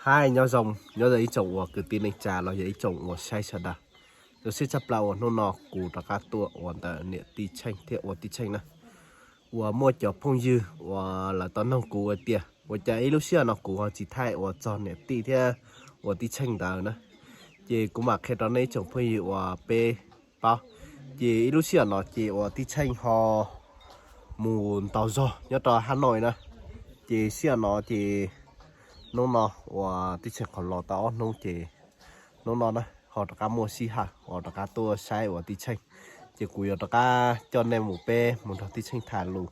Hais nyob zoo, nyob zoo ib tsoom uas kwv tij neej tsa los yog ib tsoom uas saib sawv daws. Zoo siab tshaj plaws uas hnub no kuv rov qab tuaj ua ntawm niam tij Tsheej thiab ua tij Tsheej na. Uas muaj cov phooj ywg uas lawv tau noog kuv hais tias ua cas ib lub sij hawm no kuv ho tsis thaij ua txog niam tij thiab ua tij Tsheej ntawd na. Ces kuv mam qhia rau nej ib tsoom phooj ywg uas peb paub. Ces ib lub sij hawm no ces uas tij Tsheej ho mus ntaus zog nyob rau Hab Noi na. Ces sij hawm no ces hnub no uas tij Tsheej qhov los tau ob hnub ces hnub no na ho rov qab muaj sij hawm uas rov qab tuaj saib uas tij Tsheej. Ces kuv yuav rov qab coj nej mus peb mus nrog tij Tsheej tham lus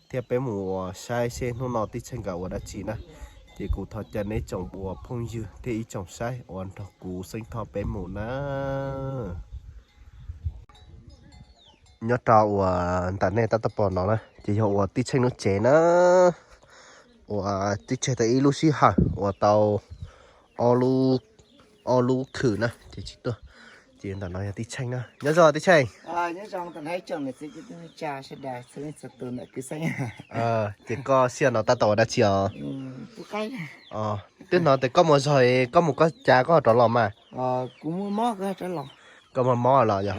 thiab peb mus uas saib seb hnub no tij Tsheej nkawd ua dab tsi na. Ces kuv thov caw nej ib tsoom uas phooj ywg thiab ib tsoom saib uas nrog kuv Xeeb Thoj peb mus na. Nyob rau uas ntawm nej tab tom pom no na ces yog uas tij Tsheej lub tsev na. Uas tij Tsheej tau ib lub sij hawm uas tau ob lub, ob lub khwm na ces tsis tuaj. Ces ntawm no yog tij Tsheej na. Nyob zoo tij Tsheej. Ces koj sij hawm no tab tom ua dab tsi os? Twb hnov tias koj mus zog, koj mus koj cas koj rov los mas? Koj muaj mob lawm yog?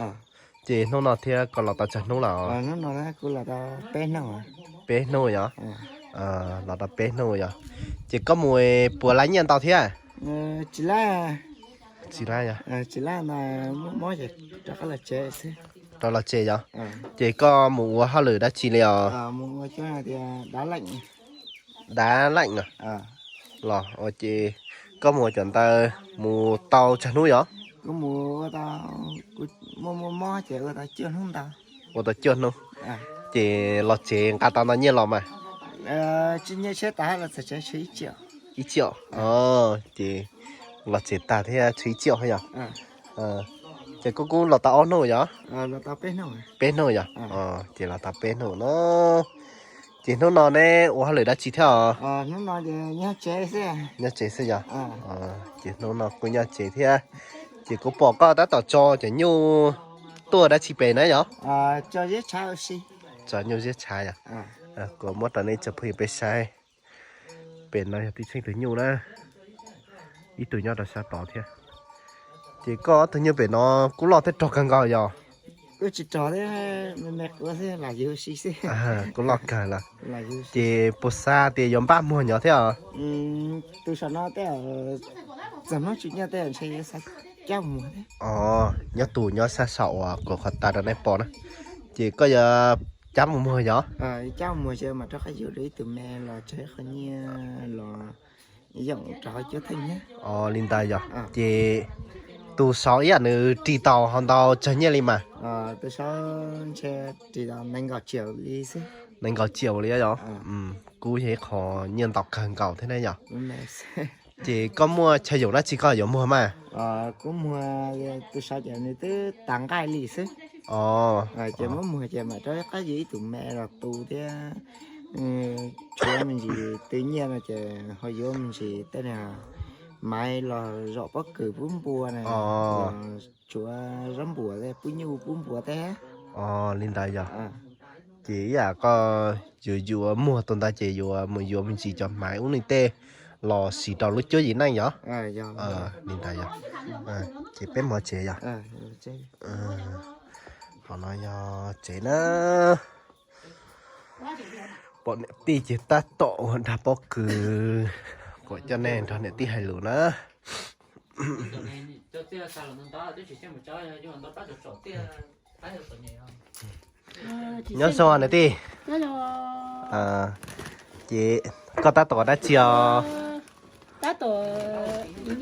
Ces hnub no thiab koj los tau tsawg hnub lawm? Peb hnub yog? Los tau peb hnub yog? Ces koj mus puas lav nyiaj ntau thiab? Tsis lav, tsis lav yog? Rov los tsev yog? Ces koj mus ua hauj lwm dab tsi li os? Dav leej no los ua ces koj mus ua cov ntawd mus tau tsawg hnub yog? Ua tau cuaj hnub. Ces los tsev nqa tau ntau nyiaj los mas? Ib tsiam. Ces los tsev tag thiab tshuav ib tsiam yog? Ces koj kuj los tau ob hnub yog? Peb hnub yog? Ces los tau peb hnub no. Ces hnub no neb ua hauj lwm dab tsi thiab os? Nyob tsev xwb yog? Ces hnub no kuj nyob tsev thiab. Ces kuv pom koj tab tom tso cov nyuj tuaj dab tsi pem na yog? Tso nyuj ziab tshav yog? Kuv muab rau nej tsoom phooj ywg peb saib. Pem no yog tij Tsheej tus nyuj na. Ib tug nyob rau sab tod thiab. Ces koj ob tug nyuj pem no kuj loj thiab rog kawg nkaus yog? Kuj loj kawg lawm. Ces puas xav tias yuav npaj muag nyob thiab os? Nyob tus nyob sab saum uas kuv qhov tas rau nej pom na. Ces koj yuav cab mus muag yog? Os, li ntawd yog? Ces tus saud ib yam nws ris tau ho ntau tsawg nyiaj li mas? Nees nkaum tsiaum li yog? Kuj yog ib qho nyiaj ntau kawg nkaus thiab ne yog? Ces koj muaj chaw yoom dab tsi koj yuav muag mas? Os, tshuav me ntsis twv nyiaj no ces ho yuav me ntsis tej maiv los zom pob kws pub npua na, tshuav zaub npuas pub nyuj pub npua thiab. Os, li ntawd yog? Ces ib yam koj yuav yuav muag tus ntawd ces yuav mus yuav me ntsis cov maiv ub li tej los siv rau lub cuab yim neej yog? Li ntawd yog? Ces peb mus tsev yog? Qhov no yog tsev na. Pom niam tij ces tab tom ua dag pob kws, kuv coj nej nrog niam tij hais lus na. Nyob zoo niam tij. Ces koj tab tom ua dab tsi os? Tab tom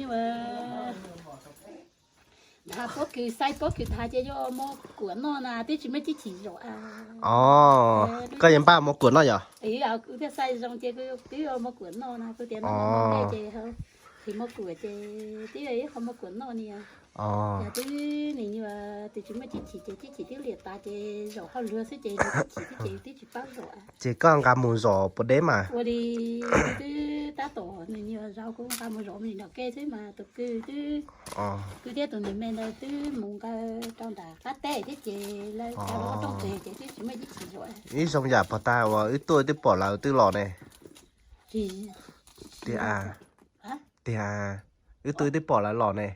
ua pob kws, xaiv pob kws tas ces yuav muab kuam noj na, twb tsis muaj cib chim zaum. Os, koj yuav npaj muab kuam noj yog? Kuv thiaj xaiv zoo ces kuv twb yuav muab kuam noj na, kuv tias noj ces tsis muab kuam ces twb yog ib qho muab kuam noj ni. Yog twb nim nyuag twb tsis muaj cib chim ces cib chim twb liam tas ces zaum hauj lwm xwb ces cib chim xwb ces twb tsis paub zaum. Ces koj nqa mus zom puas deb mas? Ua li twb tab tom nim nyuag zaum kuv nqa mus zom me ntsis nram kej xwb mas tus kwv twb, kwv thiab tus niam me ntawd twb mus nqa rau nram qab teb thiab ces lawv cov rooj teg ces twb tsis muaj cib chim zaum. Ib zoo yam puag ta uas wb tuaj twb pom lawv twb los ne. Tiag a. Tiag, wb tuaj twb pom lawv los ne.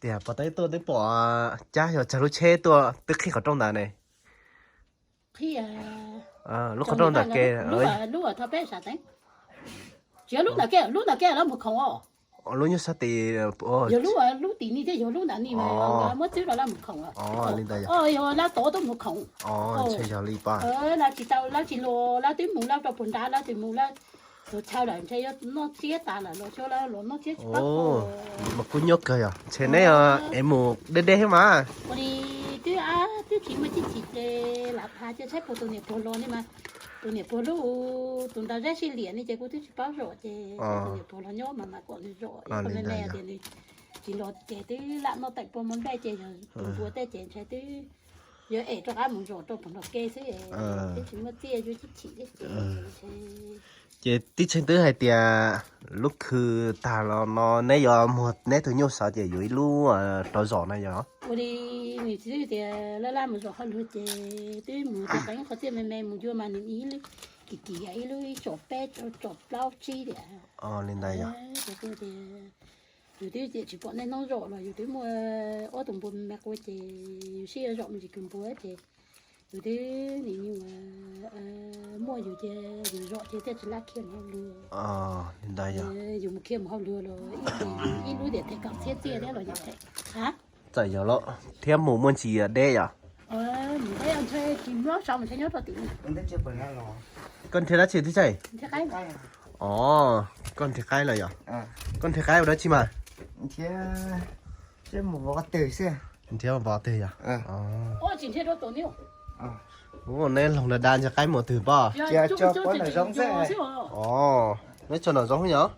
Tiag, pom tau wb tuaj twb pom Cab yog tsawg lub tsheb tuaj twb qhib qhov rooj ntawd ne. Lub qhov rooj ntawm ke, lub ntawm ke lub mus khoom os. Lub nyuag sab tid, yog lub, lub tim ni thiab yog lub ntawm ni mas muab txwb rau lawv mus khoom. Li ntawd yog lawv tod tuaj mus khoom. Ntshe yog li pab. Lawv tsis tau, lawv tsis los, lawv twb mus lawv rau puag nrad, lawv twb mus lawv tus chaw lawm ntshe yuav noj tsiab tas lawm los xyov lawv los noj tsiab tsis pab. Mas kuj nyuaj kawg yog ntshe neb es mus deb deb thiab mas. Ua li twb, twb tsis muaj txij chim ces lam pha cia saib puas tus niam puag los ne mas. Tus niam puag lub, tus nrad zeb sib liam ne ces kuv twb tsis paub zom ces tus niam puag los nyob mas mam kom nws zom, yog me me tias nws tsis los ces twb lam noj tawm pua mov nplej ces yog tus npua tej ces ntshe twb yuav es rov qab mus zom rau puag nrad ke xwb, twb tsis muaj txij yuav txij chim thiab ces ntshe. Ces tib tseeg twb hais tias lub khw tag los no neb yuav muag neb tus nyuj xov ces yuav ib lub rov zom na yog. Ua li nws txiv twb tias laj laj mus zom hauj lwm ces twb mus tias qeeb qhov txiaj me me mus yuav mas nws ib lub kim kim ib lub ib tsom peb tsom plaub tsib tias. Li ntawd yog. Yus twb tias tsis pom nej noob zom los yus twb muaj ob tug npua me me qua ces yus sib zom me ntsis kws npua ces yus twb nim nyuam muaj yus ces yus zom ces thiaj tsis laj khiav mus hauj lwm. Li ntawd yog. Yus mus khiav mus hauj lwm los ib lub tias them kaum txhiab txiaj thiab los yus them. Txawm yog los thiab mus muaj ntsis deb yom. Mus deb ntshe tsis nyob saud mas ntshe nyob rau tim. Koj nrhiav dab tsi tib tsaig? Os, koj nrhiav qaib los yog? Koj nrhiav qaib ua dab tsi mas? Nrhiav vov twg yog? Neb loog da da ntshe qaib mus twg pob? Os, neb tso nram zoov yog?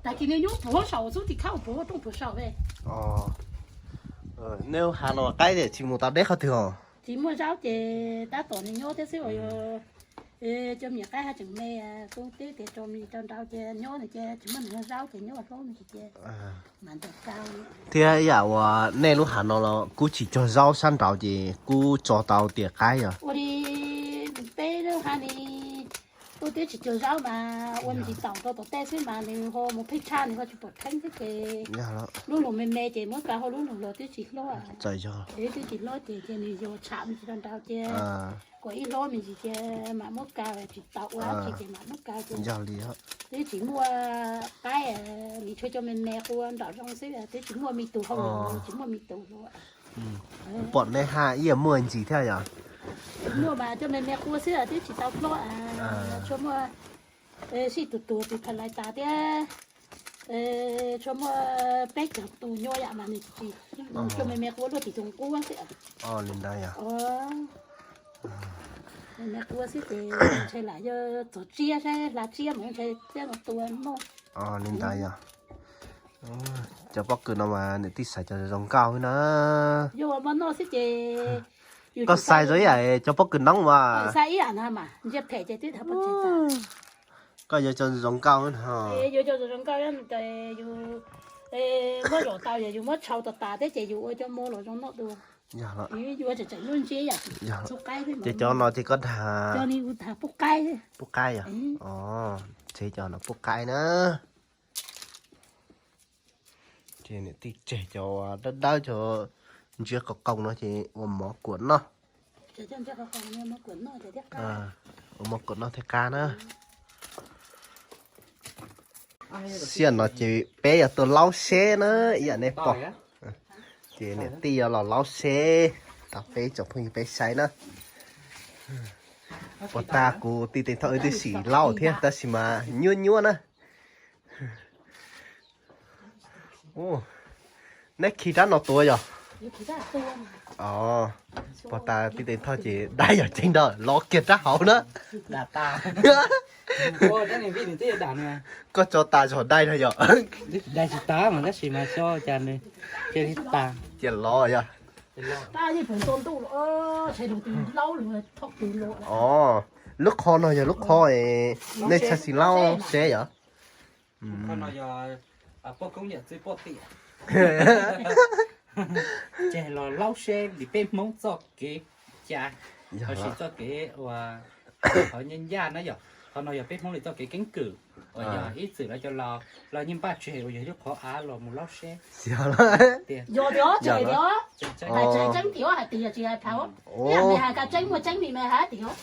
Neb hav no qaib tsis mus tau deb qhov twg os? Tsis muaj zaub ces tab tom nws nyob thiab xwb os. Cov me nyuam qaib haj tseem me, kuv twb tias tso me ntsis rau nraud ces nyob nws ces tsis muaj nws zaub ces nyob hlob me ntsis ces mas ntaus kau. Thiab yam uas nej lub hav no los kuj tsis cog zaub sab nraud ces kuj tso tau tias qaib yog? Ua li peb lub hav ni kuj twb tsis cog zaub mas ua me ntsis taum rau tom tej xwb mas nws ho mus pheej tshaj nws ho tsis pom rheeb xwb ces lub lug me me ces muab kaw hauj lub lug los twb tsis hlob. Twb tsis hlob ces cia nws yog tsham me ntsis rau nraud cia kom ib hlob me ntsis cia mam muab kaw, tsis tau ua dab tsi ces mam muab kaw ces twb tsis muaj qaib, nws tshuav cov me me qua nraum zoov xwb twb tsis muaj me tug hauj lwm, tsis muaj me tug lawm. Pom nej haj ib yam muaj ntsis thiab yom? Muaj mas cov me me qua xwb twb tsis tau hlob, tshuav muaj sij tus tuag tus thas lais tas thiab tshuav muaj peb caug tus nyuj yam mas nws tsis, cov me me qua luaj tim tus nqub xwb. Li ntawd yog. Me me qua xwb ces ntshe lam yog txog tsiab saib hla tsiab mus ntshe tsiab no tua noj. Li ntawd yog. Cov pob kws no mas niam tij xaiv cov zoo nkauj na. Yog ua mov noj xwb ces koj xaiv zoo ib yam cov pob kws noob mas. Xaiv ib yam no mas ntsia phem ces twb tau pom tseeb. Koj yuav cov zoo nkauj no. Yuav cov zoo nkauj ces yus muab zom tau yog yus muab tshau tas tas thiab ces yus ua cov mov los zoo noj dua. Yus ua tseem tseem lub ntsib yam txhua qaib xwb. Ces cov no ces koj dag, cov ni kuv dag pub qaib. Pub qaib yog? Ces cov no pub qaib na. Ces niam tij tseg cov dawb dawb cov ntsiab qau qau no ces ua mov kuam noj. Ua mov kuam noj thiaj qab na. Sij hawm no ces peb yuav tuaj laub seb na, ib yam nej pom. Ces niam tij yuav los laub seb rau peb tsoom phooj ywg peb saib na. Puas tas kuv tij Teev Thoj wb twb sim laub thiab tab sis mas nyuab nyuab na. Neb khi rab no tuav yog? Puas tas tij Teev Thoj ces dai yog ceev nrog los kiag rab hauv na. Koj tso tas zog dai no yog? Dai tsis tas mas tab sis mas xyov cas nws cia li tas. Cia los yog? Lub qhov no yog lub qhov nej txhaj xis laub seb yog? Ces los laub seb vim peb Hmoob txoj kev cai, lossis txoj kev uas qhov ncaj ncaj na yom. Qhov no yog peb Hmoob li txoj kev keeb kwm uas yog ib txwm lawv cov laus, lawv yeej npaj tseg uas yog ib lub qhov av los mus laub seb. Yog tias, hais tseeb tias hais tias tsis hais plhawv, ib yam li hais kab tseeb muaj tseeb li me hais tias.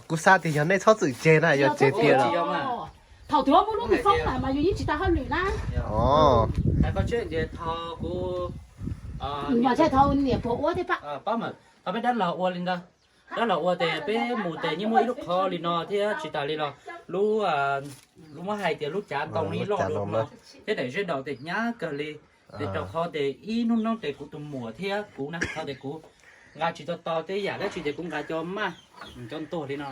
Kuv xav tias yog nej txhob txwm tseg na, yog tseg tiag los. Thaum twg muaj lub me foob mas yus yeej tsis tau hauj lwm na. Mas thaum niam pog ua thiab pab. Thaum peb dab laug ua li ntawd, dab laug ua tes peb mus tes yeej muaj ib lub qhov li no thiab tsis tas li los lub, lub muab hais tias lub cav ntoo ib loj dua no thiab daim zeb daus tes hnyav kawg li. Tes rau qhov tes ib hnub hnub tes kuv tus muam thiab kuv na, qhov tes kuv nqa tsis tau to tej yam dab tsi tes kuv nqa cov maj, cov ntuag li no,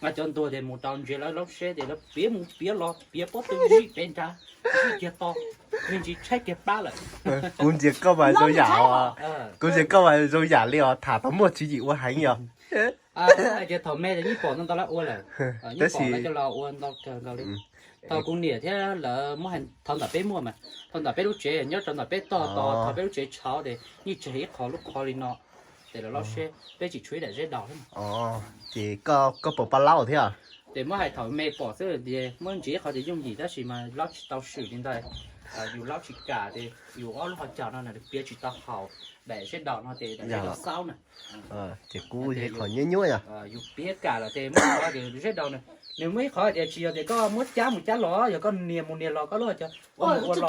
nqa cov ntuag tes mus rau ntsia lawv laub seb tes lawv piav mus piav los piav pob tw zij pem nrad, zij kiag to, me ntsis tshaib kiag plab lawm. Kuv ntsia koj mas zoo yam, kuv ntsia koj mas zoo yam li os tham tau muaj tswv yim ua heev yog. Hais tias thaum me tes yeej pom ntau ntau lawv ua lawm, yeej pom lawv cov laus ua ntau kawg nkaus li. Thaum kuv niam thiab lawv muab hais, thaum ntawm peb muaj mas, thaum ntawm peb lub tsev nyob rau ntawm peb toj tos, thaum peb lub tsev tshauv tes yeej tseg ib qho lub qhov li no, tes lawv laub seb peb tsis tshuav ib daim zeb daus thiab. Ces koj puas pab laub thiab? Ces muab hais thaum me pom xwb tias muab ntsia ib qho ces yooj yim tab sis mas laub tsis tau swm li ntawd. Yus laub tsis kam ces yus ob lub qhov cos no na piav tsis tau haum daim zeb daus no ces daim zeb daus xaub na. Ces kuv yog ib qho nyuaj nyuaj yog. Yus piav kam lawm ces muab qhov tias zeb daus na, nws muaj ib qhov tias tsis yog tias koj muab cab mus cab los, yog koj nias mus nias los koj lub qhov cos ua mus ua los,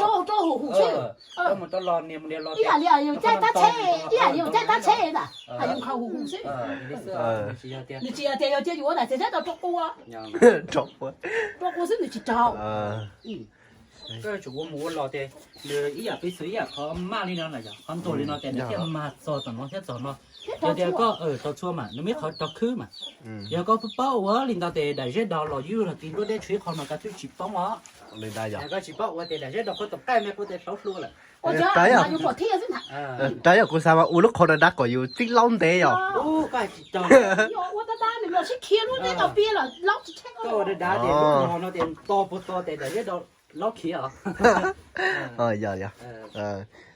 ua mus rau los nias mus nias los ib yam li yus caij tab tsheb, ib yam li yus caij tab tsheb ntag, yus nkhaus huv huv xwb. Nws tsis yog tias yog cia yus ua daim txiag zeb daus rau qua, rau qua xwb nws tsis raug. Koj yuav tsum ua mus ua los ces nws ib yam piv txwv ib yam qhov maj li no na yog qhov ntuag li no ces nws thiaj mag txog tom no thiab txog no. Yog tias koj rau txhua mas nws muaj ib qhov rau khwb mas. Yog koj paub ua li ntawd ces daim zeb daus los yus los tis nruab deb tshuav ib qho mas koj twb tsis poob os. Yog koj tsis paub ua ces daim zeb daus qhov tom qab me qhov tes hlauv hlua lawm. Tab yog kuv xav mas ua lub qhov dav dav kom yus txij laub ntev yog. Koj ua dav dav tes lub qhov no tes to puag to tes daim zeb daus laub khiav os. Yog yog.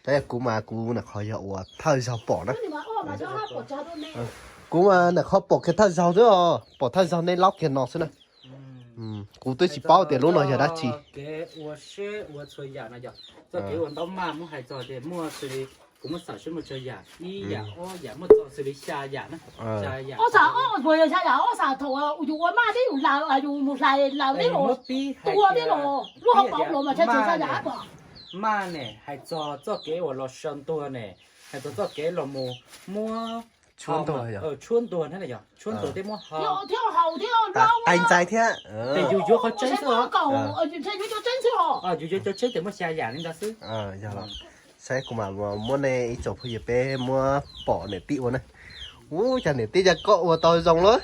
Tab yog kuv mas kuv nam qhov yog ua thawj zaug pom na. Kuv mas nam qhov pom kiag thawj zaug xwb os, pom thawj zaug nej laub kiag no xwb na. Kuv twb tsis paub tias lub no yog dab tsi. Kev ua seb ua txhua yam no yog txoj kev ua ntaub maj muab hais txog tias muaj xws li kuv muab xam seb muaj tsawg yam, ib yam ob yam, muaj txog xws li xya yam na. Xya yam. Ob xam, ob puas yog xya yam, ob xam thaum yus ua maj tib yus laws, yus mus hlais laws tib los, tua tib los, lub hauv paus los mas tsawg tsawg xya yam pom. Maj ne hais txog txoj kev uas los sau ntuag ne, hais txog txoj kev los mus muab tshuab ntuag, tshuab ntuag thiab yog tshuab ntuag thiab muab ho thiab haus thiab qai ntxais thiab. Ces yus yuav qhov tseeb xwb os. Yus yuav cov tseeb ces muaj xya yam li ntawd xwb. Yog los saib kuv mam muab nej ib tsoom phooj ywg peb muab pom niam tij ua na. Ub, cas niam tij cas koj ua tau zoo lawm.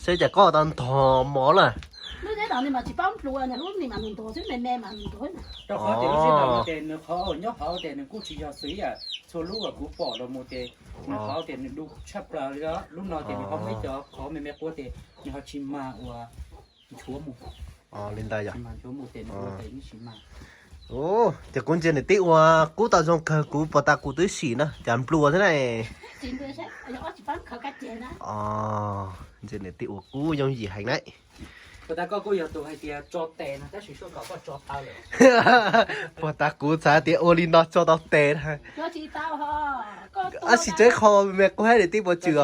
Saib cas koj tau ntog mov lawm. Rau qhov tias lub zeb daus no ces nws qhov nyob hauv ces nws kuj tsis yog xws ib yam txhua lub uas kuv pom los mus ces nws qhov tias nws du tshaj plaws li os. Lub no ces nws ho muaj ib cov qhov me me quav ces nws ho tsis mag uas nchuav mus. Li ntawd yog. Ces kuv ntsia niam tij ua kub tau zoo kawg, kuv puas tas kuv twb sim na, cas nplua thiab na. Ntsia niam tij ua kub yooj yim heev na. Puas tas koj kuj yog tus hais tias tso tes no tab sis suab kom koj tso tau lawm. Puas tas kuv xav tias ua li no tso tau tes na. Tab sis tseeb qhov me kuv hais niam tij puas tswm os.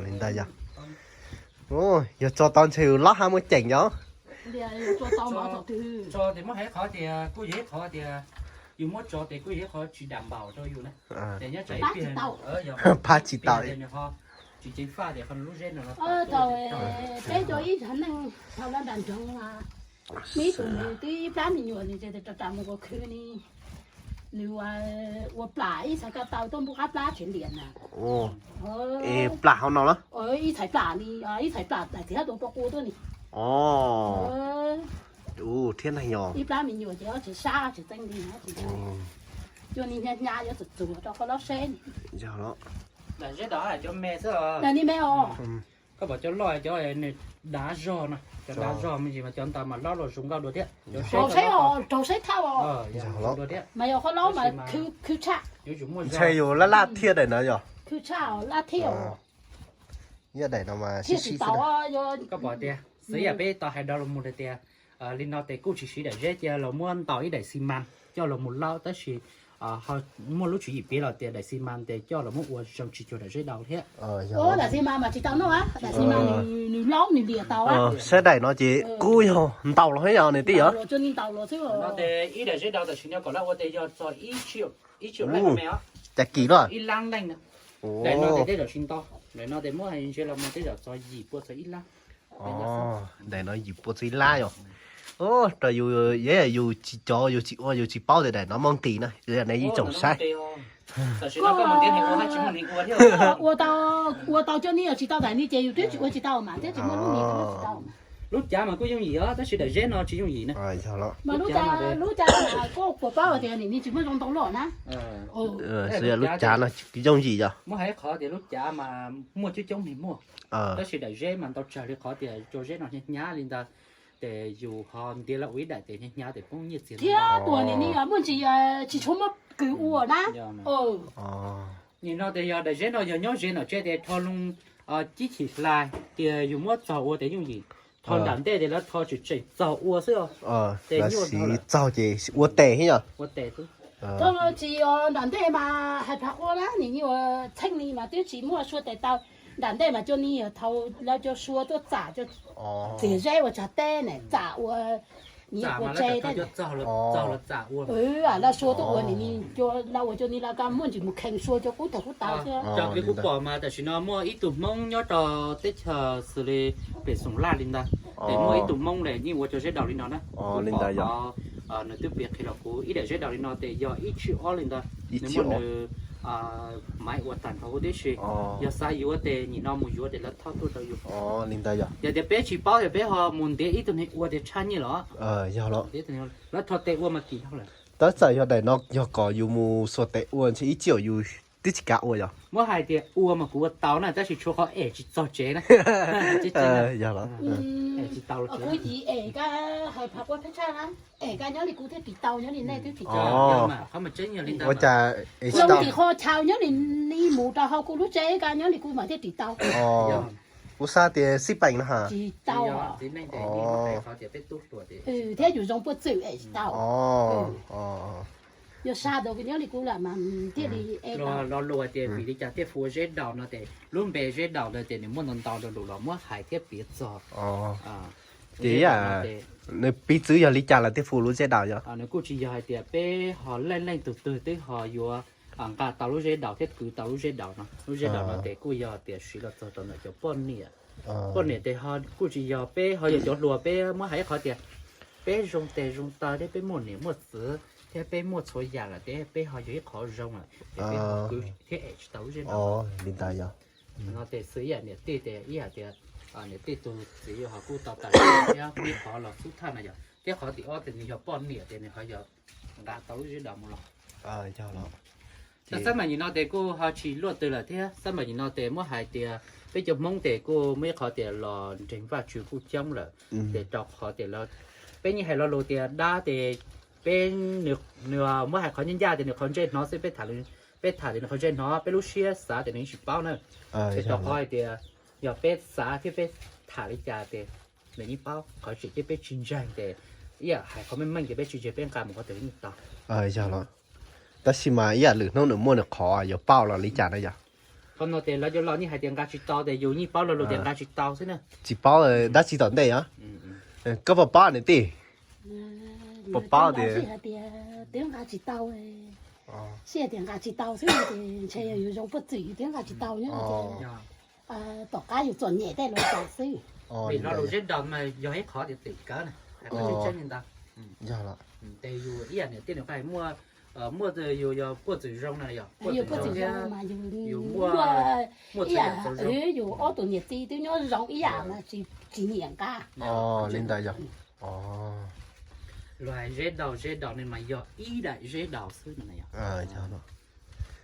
Li ntawd yog. Yog tso tau ntshe yus lab hab muaj ceem yog. Phab tsis tau. Peb cov ib zag neej thaum lawv nram nroog, nws ib tug nws twb ib plab me nyuam nws ces ram ram mus ua khw ni, nws ua plam ib txhais ko taw tuaj npuj qab plab tsev liam na. Plam hauv no los? Ib txhais plam ni, ib txhais plam daim txiv hab tua pov qua tuaj ni. Thiab neeg yog ib plab me nyuam ces ob tsev sab tsev txeeb li, cuag ni hnyav hnyav yuav txuag txuag rau qhov lob seb ni. Yog los. Daim zeb daus cov me xwb os. Daim ni me os. Koj pom cov loj cov nws dav zog no, cov dav zog me ntsis mas cov ntawd mas lob los zoo nkauj dua thiab. Rau saib, rau saib thaj los. Zoo dua thiab. Mas yog qhov lob mas khwv tshaj. Ntshe yus laj laj thiab daim no yog. Khwv tshaj laj thiab. Yog daim no mas sib sib xwb. Koj pom tias xwv yam peb tau hais dau los mus tias li no ces kuj tsis siv daim zeb, cia los muab ntaus ib daim xi mas coj los mus laub, tab sis muaj lub tswv yim piav los tias daim xi mas ces coj los muab ua zoo tsis cuag daim zeb daus thiab. Daim xi mas mas tsis tau noj, daim xi mas nws laub nws liam tau. Saib daim no ces kuj yog ntaus los thiab yog niam tij yog. Ib daim zeb daus tam sim no kom lawv ua tias yog txog ib triệu, ib triệu lab me os. Cas kim luaj. Ib lab leej na. Daim no ces tej zaum tsis ntau, daim no ces muab hais ntse los mus tej zaum txog yim pua txog ib lab. Daim no yim pua txog ib lab yom. Rau yus, yus tsis cov yus tsis ua yus tsis paub tias daim no muaj nqis na, yus yog nej ib tsoom saib. Ua tau, ua tau coj ni yog tsis tau daim ni ces yus twb tsis ua tsis tau mas twb tsis muaj lub ni tsis tau. Lub cav mas kuj yooj yim os, tab sis daim zeb no tsis yooj yim na. Mas lub cav, lub cav mas koj puas paub tias nim ni tsis muaj zoo ntau loj na. Lub cav no yooj yim yog. Muab hais qhov tias lub cav mas muaj coob coob li muaj, tab sis daim zeb mas ntau tsawg li qhov tias cov zeb no hnyav hnyav li ntawd, ces yus ho ntiav lawv ua ib daim ces hnyav hnyav ces poob nyiaj txiag thiab. Tuam nim ni muaj ntsis tsis tshua muaj kws ua na. Nim no ces yog daim zeb no yog nyob ze nom tseb ces rho loo cib chim hlais tias yus muab txog ua ces yooj yim. Tho nram ntej ces lawv tho tseem tseem txog ua xwb os. Ces nyuaj siv txog ces ua tes thiab yog. Ua tes xwb. Tsis yog nram ntej mas hais phav quaj na, nim ni ua txheej ni mas twb tsis muaj sua tes tau. Nram ntej mas cov ni yog thaum lawv cov sua tuaj txam txiav zeb ua tsav teb ne, txam ua nyiaj ua tsev thiab. Lawv sua tuaj ua nim ni, lawv ua cov ni lawv kuj muaj ntsis mus kheev sua cov kub tag kub tau thiab. Raws li kuv pom mas tam sim no muaj ib tug Hmoob nyob rau teb chaws xws li pem Xoom Laj li ntawd, ces muaj ib tug Hmoob lawm yeej ua cov zeb daus li no na. Kuv pom nws twb piav qhia rau kuv ib daim zeb daus li no ces yog ib tsib ob li ntawd. Nws muaj nws maiv ua tag nrho huv tib si. Yog xav yuav ces nim no mus yuav ces lawv thauj tuaj rau yus. Li ntawd yog. Yog tias peb tsis paub ces peb ho mus ntiav ib tug neeg ua tias tshaj nyiaj los. Yog los. Lawv rho tes ua mas kim dhau lawm. Tab txawm yog daim no yog kom yus mus xuas tes ua ntshe ib tsib caug yus twb tsis kav ua yog. Muab hais tias ua mas kuv ua tau na, tab sis tshuav qhov es tsis txog tsev na. Yog los. Kuv yim es ka hais phav quaj thaj tshaj na, es ka nyob li kuv thiaj tiv tau, nyob li nej twb tiv tau. Ua cas es tsis tau? Tim qho chaw nyob li ni mus rau hauv kuv lub tsev ka nyob li kuv mas thiaj tiv tau. Kuv xav tias xij peem no ha. Tsis tau. Thiab yus zoo puaj txwm es tsis tau. Yog sa ntawd nyob li kuv lawm mas thiaj li es tau. Lo lus tias vim li cas thiaj hu ua zeb daus no ces lub npe zeb daus ntawd ces nws muaj ntau ntau lo lus los muab hais thiab piav txog. Ces nws piv txwv yog li cas lawv thiaj hu lub zeb daus yog? Nws kuj tsis yog hais tias peb ho leej leej tug twg twb ho yuav nqa tau lub zeb daus thiab kwv tau lub zeb daus no. Lub zeb daus no ces kuj yog tias siv los txog rau ntawm cov poj niam. Poj niam ces ho kuj tsis yog, peb ho yog cov hluas peb muab hais ib qhov tias peb zoo tes zoo taw thiab peb muaj niam muaj txiv thiab peb muaj txhua yam lawm ces peb ho yog ib qhov zoo lawm ces peb ho kwv thiab es tsis tau lub zeb daus. Li ntawd yog. No ces xws ib yam niam tij ces ib yam tias niam tij tus txiv ho kuj tau tawm thiab ib qhov los xub thawj no yog, thiab qhov tim ob ces nws yog poj niam ces nws ho yog nqa tau lub zeb daus mus los. Xab maim nim no ces kuj ho tsis luaj twg lawm thiab, xab maim nim no ces muab hais tias peb cov Hmoob ces kuj muaj ib qhov tias los nreeg Vajtswv kuj coob lawm, ces rau qhov tias peb yeej hais lo lus tias dab ces peb, nws muab hais qhov ncaj ncaj tias nws qhov ntsej hnov xwb, peb tham, peb tham tias nws qhov ntsej hnov, peb lub siab xav tias nws yeej tsis paub na. Ces rau qhov hais tias yog peb xav thiab peb tham li cas ces nws yeej paub, qhov tseem cia peb tsis ntseeg ces ib yam hais qhov meej meej ces peb tsis ntseeg peb nqa mus qhov twg yeej tau. Yog los. Tab sis mas ib yam lwm hnub nws muaj nws qhov yuav paub los li cas na yog. Qhov no ces lawv cov laus yeej hais tias nqa tsis tau, ces yus yeej paub lo lus tias nqa tsis tau xwb na. Tsis paub dab tsi tom ntej os. Koj puas paub niam tij? Puas paub tias, tias nqa tsis tau, sij hawm tias nqa tsis tau xwb ces ntshe yog yus zoo puag txwm yus twb nqa tsis tau nyob tom qab yus txom nyem tej lus tas xwb. Vim lo lus zeb daus mas yog ib qhov tias txim kawv na, hais qhov tseeb tseeb li ntawd. Yog los. Ces yus ib yam niam tij nws qhia muaj, muaj yus yog puag txwm zoo na yog, yus puag txwm zoo mas yus muaj, muaj ib yam, yus ob tug niam tij twb nyob zoo ib yam mas tsis nyiam nqa. Li ntawd yog. Luag hais zeb daus, zeb daus ne mas yog ib daim zeb daus xwb no na yog.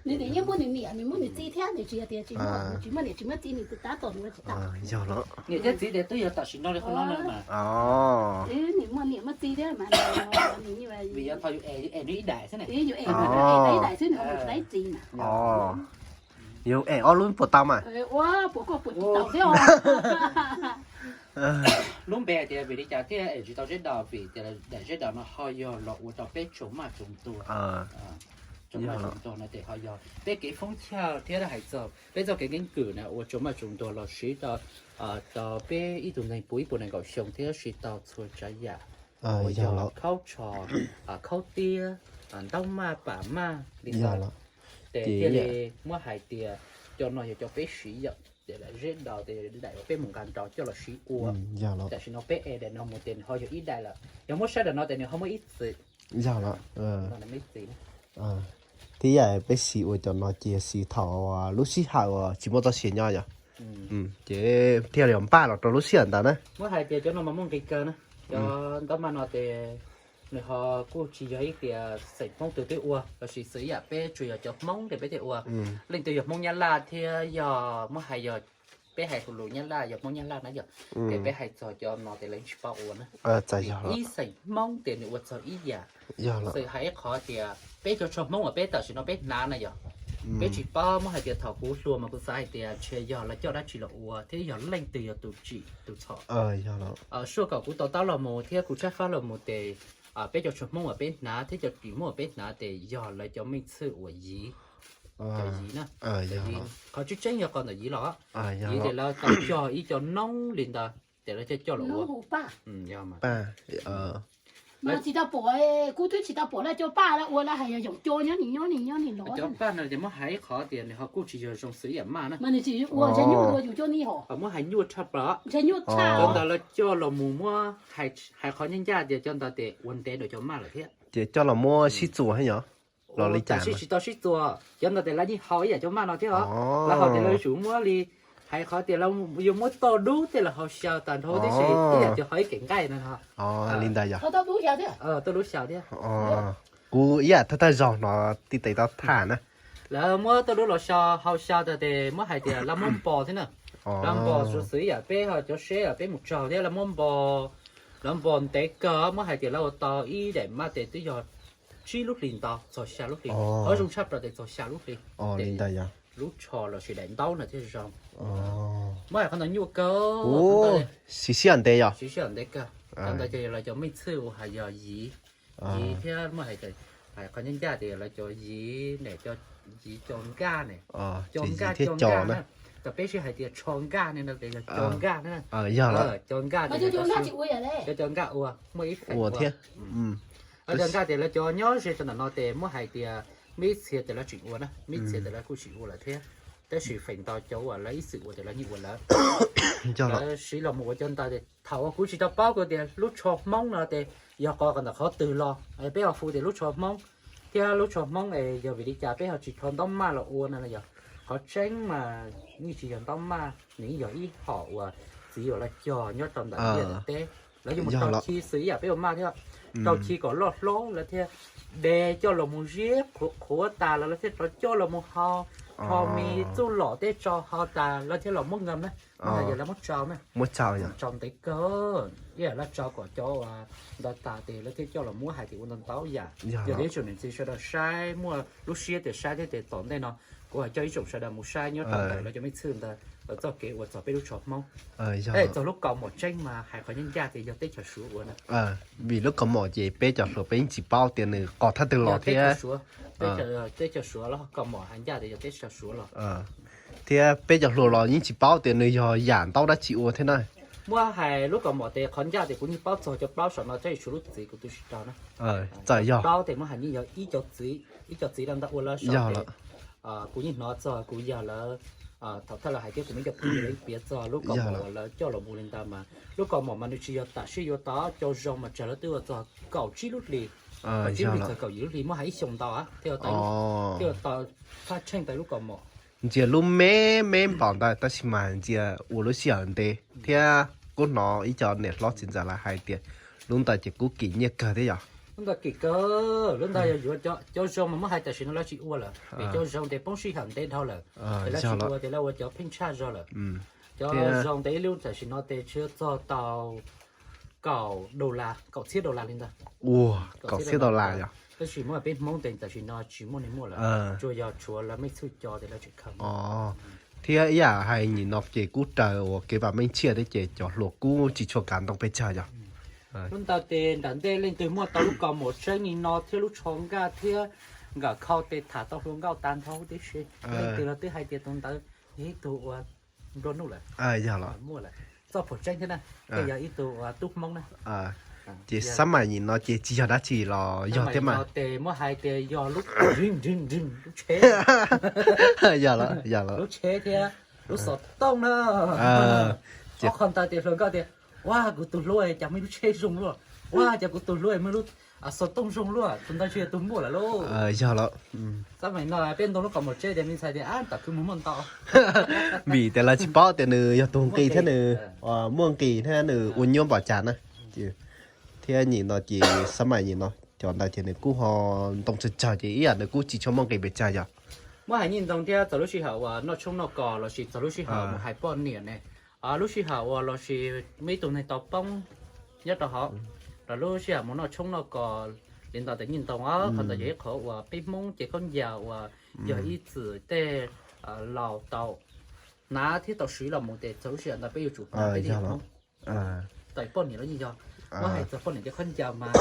Nws yeej muaj nws niam, nws muaj nws txiv thiab, nws tsis yog tias tsis muaj, nws tsis muaj niam tsis muaj txiv, nws tab tom nws ua tsis tau. Yog los. Niam thiab txiv tias twb yog tam sim no li qhov no na mas. Nws muaj niam muaj txiv thiab mas, vim yog thaum yus es, yus es nws ib daim xwb ne. Yus es tau ib daim xwb, nws tsis tau ib txiv na. Yus es ob lub puas tau mas. Ua puas koj puas tsis tau thiab. Lub npe hais tias vim li cas thiaj es tsis tau Zeb Daus, vim tias daim Zeb Daus no ho yog los ua rau peb tsoom maj tsoom tuag. Tsoom maj tsoom tuag no ces ho yog peb kev foob chaw thiab hais txog peb txoj kev keeb kwm na ua tsoom maj tsoom tuag los siv rau, rau peb ib tug neeg puv ib puas nees nkaum xyoo thiab siv tau txhua tsav yam uas yog khaub tsho, khaub tiab, ntaub maj pam maj li ntawd. Ces thiaj li muab hais tias cov no yog cov peb siv yom, ces daim Zeb Daus ces daim uas peb mus nqa nrau coj los siv ua. Tam sim no peb es daim no mus ces nws ho yog ib daim lawm, yog muab saib daim no ces nws ho muaj ib txwm. Yog los. Thiab yam peb siv ua cov no ces siv thaum lub sij hawm uas tsis muaj txoj sia nyob yom. Ces thiaj li npaj los rau lub sij hawm ntawd na. Muab hais tias cov no mas muaj nqis kawg na. Cov ntaub maj no ces nws ho kuj tsis yog ib tias xeem Hmoob twg twb ua, lossis xws ib yam peb tsuas yog cov Hmoob ces peb thiaj ua. Leej twg yog Hmoob Nyab Laj thiab yog muab hais yog peb hais lus Nyab Laj, yog Hmoob Nyab Laj na yom, ces peb hais txog cov no ces lawv tsis paub ua na. Ib xeem Hmoob ces nws ua txog ib yam. Xws hais ib qhov tias peb cov tsho Hmoob uas peb tam sim no peb hnav na yom, peb tsis paub, muab hais tias thaum kuv hluas mas kuv xav hais tias ntshe yog lawv coj dab tsi los ua thiab yog leej twg yog tus tsim tus txhom. Suaj kom kuv to taub los mus thiab kuv tshaib fab los mus ces peb cov tsho Hmoob uas peb hnav thiab cov kim Hmoob uas peb hnav ces yog lawv cov meej txhwj uas yiv. Cov yiv na, qhov tseeb tseeb yog qhov ntawm yiv los. Yiv ces lawv tau cog ib co noob li ntawd ces lawv thiaj coj los ua. Mas tsis tau pom, kuv twb tsis tau pom lawv cov paj lawv ua lawv hais yog yoom co nyob ni nyob ni nyob ni los. Cov paj no ces muab hais ib qhov tias nws ho kuj tsis yog zoo xws ib yam maj na. Mas nws tsis ua ntshe nyuaj dua yus cov ni hos. Muab hais nyuaj tshaj plaws. Ntshe nyuaj tshaj. Cov ntawd lawv coj los mus muab hais qhov ncaj ncaj tias cov ntawd ces ua ntev dua cov maj lawm thiab. Ces coj los muab sib txuas thiab yom. Los li cas sib tsis tau sib txuas, cov ntawd ces lawv yeej haus ib yam cov maj no thiab os. Lawv haus ces lawv yuav muab li, hais qhov tias lawv yuav muab toj dub tej los haus xyaw tas nrho tib si ib yam cov haus ib kev nqaij no. Li ntawd yog. Toj dub xyaw thiab. Kuv ib yam thawj thawj zaug hnov tib tes tau tham na. Lawv muab toj dub los xyaw, haus xyaw tas ces muab hais tias lawv muab npo thiab na. Lawv npo xwv xwv ib yam peb ho cov seb peb mus tsaug thiab lawv muab npo, lawv npo ntev kawg, muab hais tias lawv ua tau ib daim maj tes twb yog tsib lub hlis ntau txog xya lub hlis, qhov zoo tshaj plaws tes txog xya lub hlis. Lub tsho lossis daim ntaub no thiaj zoo. Muab hais qhov ntawd nyuaj kawg, siv sij hawm ntev yog. Siv sij hawm ntev kawg. Qhov ntawd ces yog lawv cov meej txhwj uas hais yog yiv, yiv thiab muab hais, hais qhov ncaj ncaj tias yog lawv cov yiv, yiv co nkaj ne, co nkaj thiab co nkaj na. Tam peb sib hais tias tsho nkaj ne no ces yog co nkaj na. Yog lawm. Co nkaj, cov co nkaj ua muaj ib feem ua thiab. Cov nkaj tias lawv cov nyob ze rau ntawm no ces muab hais tias muaj ib txhia tias lawv tseem ua na, muaj ib txhia tias lawv kuj tseem ua lawm thiab. Tab sis feem ntau cov uas lawv ib txwm ua tias lawv yeej ua lawm. Lawv siv los mus ua cov ntawd ces thaum uas kuv tsis tau paub kuv tias lub tsho Hmoob no ces yog qhov ntawm qhov twg los, peb ho hu tias lub tsho Hmoob. Thiab lub tsho Hmoob es yog vim li cas peb ho tsis rho ntaub maj los ua no yog? Qhov tseeb mas yeej tsis yog ntaub maj, nws yeej yog ib hom uas txiv uas lawv cog nyob rau ntawm liaj ntawm teb. Lawv yuav mus rau khi xws ib yam peb ua maj thiab, rau khi kom loj hlob lawv thiaj de coj los mus ziab qhuav qhuav tas los lawv thiaj rov coj los mus hau, rho me txuj lom tej tso hau tas lawv thiaj los muab nkees na. Yog lawv muab tsau na, muab tsau, tsau ntev kawg, ib yam lawv tsau kom cov ntawd tas ces lawv thiaj coj los muab hais tias ua ntau ntau yam. Yog li ib tsoom niam txiv sawv daws saib muaj lub siab tias saib thiab ces tom ntej no kuv hais coj ib tsoom sawv daws mus saib nyob rau ntawm lawv cov me txhwj ntawd txoj kev ua txog peb lub tsho Hmoob. Txog lub kaus mom tseeb mas hais qhov ncaj ncaj tias yog teb chaws Suav ua na. Vim lub kaus mom ces peb cov hluas peb yeej tsis paub tias nws qos thaj twg los thiab. Teb chaws Suav los kaus mom hais ncaj tias yog teb chaws Suav los. Thiab peb cov hluas los yeej tsis paub tias nws yog yam ntaub dab tsi ua thiab na. Muab hais lub kaus mom ces qhov ncaj tias kuv yeej paub txog cov plaub saum no, tab sis tshuav lub txiv kuv twb tsis raug na. Txawm yog plaub ces muab hais yeej yog ib co txiv, ib co txiv lawv ntawd ua lawv saum ces kuv yeej hnov txog kuv yog lawv thaum thawj lawv hais thiab kuv muaj ib co phooj ywg lawv piav txog lub kaus mom uas lawv coj los mus li ntawd mas lub kaus mom mas nws tsis yog tam sim yuav tau, cov zoo mas tsawg lawv twb ua txog kaum tsib lub hlis, kaum tsib lub hlis txog kaum yim lub hlis, muab hais ib xyoo ntau thiaj ua tau, thiaj ua tau thaj tsheej tau lub kaus mom. Ntsia lub me me npaum ntawd tab sis mas ntsia ua lub sij hawm ntev thiab kuv hnov ib co niam hlob txiv ntxawm lawv hais tias lub ntawd ces kuj kim nyiaj kawg thiab yom. Lub ntawd kim kawg, lub ntawd yog yuav cov zoo mas muab hais tam sim no lawv tsis ua lawm, vim cov zoo ces poob sij hawm ntev dhau lawm, ces lawv tsis ua, ces lawv ua cov pheej tshaj zog lawm. Cov zoo ntev ib lub tam sim no ces tshwj txog tau kaum dollar, kaum txhiab dollar li ntawd. Ua, kaum txhiab dollar yog. Tab sis muab peb Hmoob ces tam sim no tsis muaj neeg muaj lawm, tsuas yog tshuav lawv mej txhwj cov ces lawv tseem khaws. Thiab ib yam hais nim no ces kub raws uas kev vam meej tshiab thiab ces cov hluas kub tsis tshua kav ntoo pes tsawg yog. Lub ntawd ces nram ntej leej twg muaj tau lub kaus mom tseeb li no thiab lub tsho nkaj thiab nkawm khau ces tham tau hluas nkauj tag nrho huv tib si. Leej twg los twb hais tias tus ntawd yog ib tug uas nplua nuj lawm. Yog los. Muaj lawm, txoj phuam tseeb thiab na, ces yog ib tug uas tub Hmoob na. Ces xab mais nim no ces tsis yog dab tsi los yog thiab mas. Ces muab hais tias yog lub, lub tsheb, yog los, yog los. Lub tsheb thiab lub xov tooj na. Ob qho ntawd ces hluas nkauj tias, ua kuv tus hlub cas muaj ib lub tsheb zoo luaj, ua cas kuv tus hlub muaj lub xov tooj zoo luaj, tus ntawd tsis yog tus muaj lawm lauj. Yog los. Xab mais no peb ntoo lub kaus mom tseeb ces me ntxhais tias ab tom kwv mus muaj ntau. Vim tias lawv tsis paub tias nws yog tus nqi thiab nws muaj nqi thiab nws ua nyuaj npaum cas na. Thiab nim no ces xab mais nim no cov ntawd ces nws kuj ho ntoo tsawg tsawg ces ib yam nws kuj tsis tshua muaj nqi pes tsawg yog. Muab hais nyiaj ntoo thiab txog lub sij hawm uas noj tshoob noj kos lossis txog lub sij hawm mus hais poj niam ne, lub sij hawm uas lossis muaj ib tug neeg tau poob nyob rau hauv, los lub sij hawm mus noj tshoob noj kos li ntawd ces nyiaj ntoo os, qhov ntawd yog ib qhov uas peb Hmoob ces khaub ncaws uas yog ib txwm tej laus tau hnav thiab tau siv los mus ces txog lub sij hawm ntawd peb yuav tsum hnav peb li Hmoob. Tau poj niam los yeej yog, muab hais txog poj niam ces khaub ncaws mas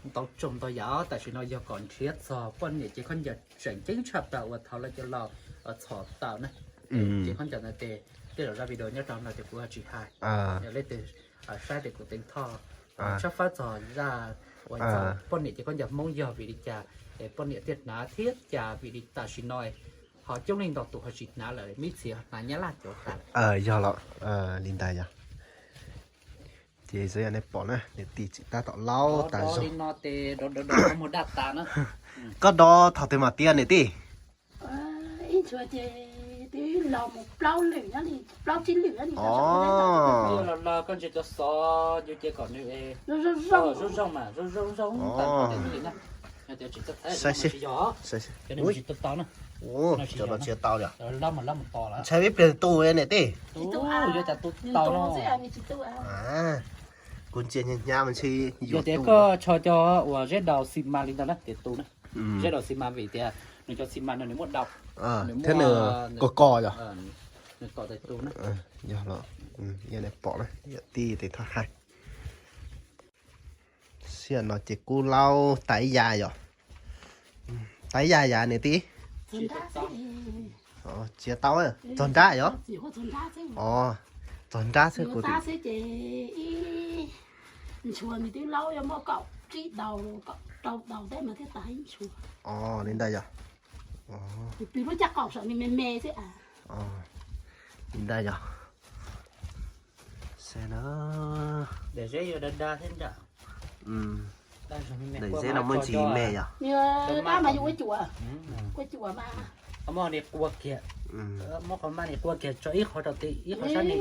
ntau tsoom ntau yam, tam sim no yog kom nrhiav txog poj niam ces khaub ncaws tseem ceeb tshaj plaws uas thaum lawv cov laus txhom tawm na. Ces khaub ncaws ntawd ces tej zaum zaj video nyob rau no ces kuv tsis hais, yog leej twg saib ces kuv teev thoj tshawb fawb txog zaj uas txog poj niam ces khaub ncaws Hmoob yog vim li cas es poj niam thiaj hnav thiab cas vim li tam sim no ho coob leej ntau tus ho tsis hnav lawm, mib txhia hnav nyab laj cov tas lawm. Yog los, li ntawd yog. Ces zoo yam nej pom na, niam tij tseem tab tom laub tas zog li no ces dov dov dov muag daj tas na. Koj dov thaum twg mam tiav niam tij? Ib ntshua ces twb los mus plaub lwm nyob li, plaub tsib lwm nyob li. Los los koj ntsia cov xov yus ces kom nws zoo zoo mas zoo zoo zoo tag nrho li na. Saib seb, saib seb. Cov no tsis tau tau na. Cov no tsis tau li. Ntshai ib pliag tu niam tij. Yuav cas tu tau no. Kuv ntsia hnyav hnyav mas ntshe yuav tias koj tso cov uas zeb daus xi mas li ntawd na ces tu na. Zeb daus xi mas vim tias nws cov xi mas no nws muaj daus, thiab nws kos kos yog. Nws tom tais tu na. Yog los, yog nej pom na, yog tij tes thaj hais. Sij hawm no ces kuj laub tas ib yam yom. Tas ib yam yam niam tij. Tsis tau, txog nrab yom. Txog nrab xwb kuv ntshua nws twb laub yuav muaj kaum tsib daus kaum rau daus teb mas thiaj tas ib ntshua. Os, li ntawd yog. Tus pw lub caj qaum saum nws me me xwb. Li ntawd yog. Saib na. Daim zeb yuav dav dav thiab nram. Daim zeb no muaj ntsis me yog. Dab mas yus ua cuam, ua cuam mas. Muab ni qua kiag, muab qhov maj ni qua kiag tso ib qho rau tim ib qho sab ni.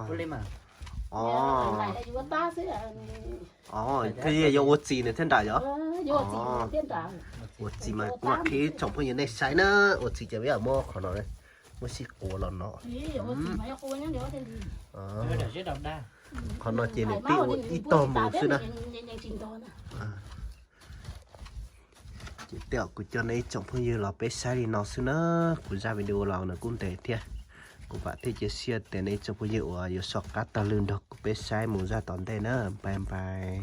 Ua li mas. Os, thiaj yuav ua txiv nws thiab nram yog. Ua txiv mas kuv mam qhib tsoom phooj ywg nej saib na, ua txiv ces peb muab qhov no, muab sib quav los no. Qhov no ces niam tij ua ib tog mus xwb na. Ces tej zaum kuv coj nej ib tsoom phooj ywg los peb saib li no xwb na, kuv zaj video los nws kuj ntev thiab. Kuv vam thiab cia siab tias nej ib tsoom phooj ywg uas yuav soj qab taug lw nrog kuv peb saib mus zaj tom ntej na, bye bye.